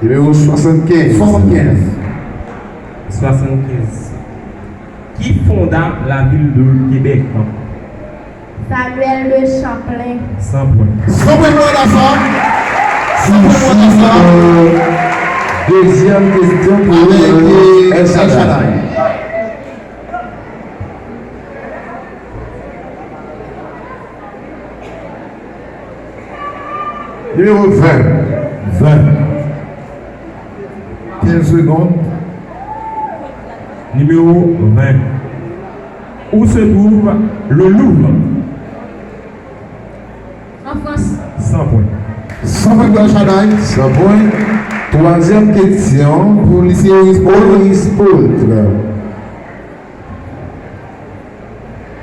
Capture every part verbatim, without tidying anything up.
Nimewo swasannkenz. Swasannkenz. Swasannkenz. Ki fonda lavil de Québec? Samuel de Champlain. San pwen. San pwen pou Adassa. San pwen pou Adassa. Dezyèm kesyon pou El Shaddai. Nimewo ven. Ven. Kenz segonn. Nimewo ven. Où se trouve le Louvre? An Frans. San pwen. San pwen pou El Shaddai. San pwen. Twazyèm kesyon pou lise Maurice Aultre.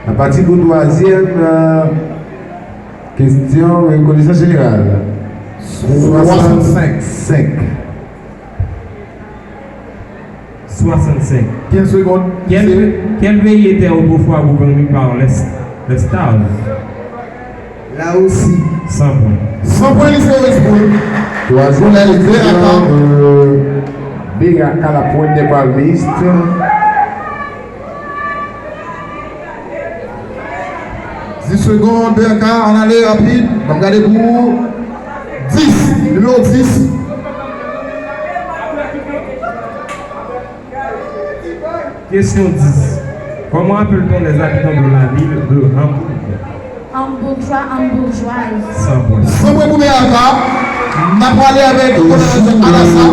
Apati pou twazyèm kesyon, konesans jeneral. Swasannsenk. Senk. Swasannsenk. Kenz segonn. Quel pays était autrefois gouverné par les, les Stars? Larisi. San pwen. San pwen lise Maurice Aultre. Twazyèm kesyon. Beraka, la pointe des palmistes. Dis segonn, Beraka, ann ale rapid. Ban m gade pou ou. Dis. Nimewo dis. Kesyon dis. Comment appelle-t-on les habitants de la ville de Hambourg? Hambourgeois, Hambourgeoise. San pwen. San pwen pou Beraka. N ap prale avèk Adassa.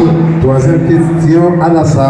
Twazyèm kesyon, Adassa.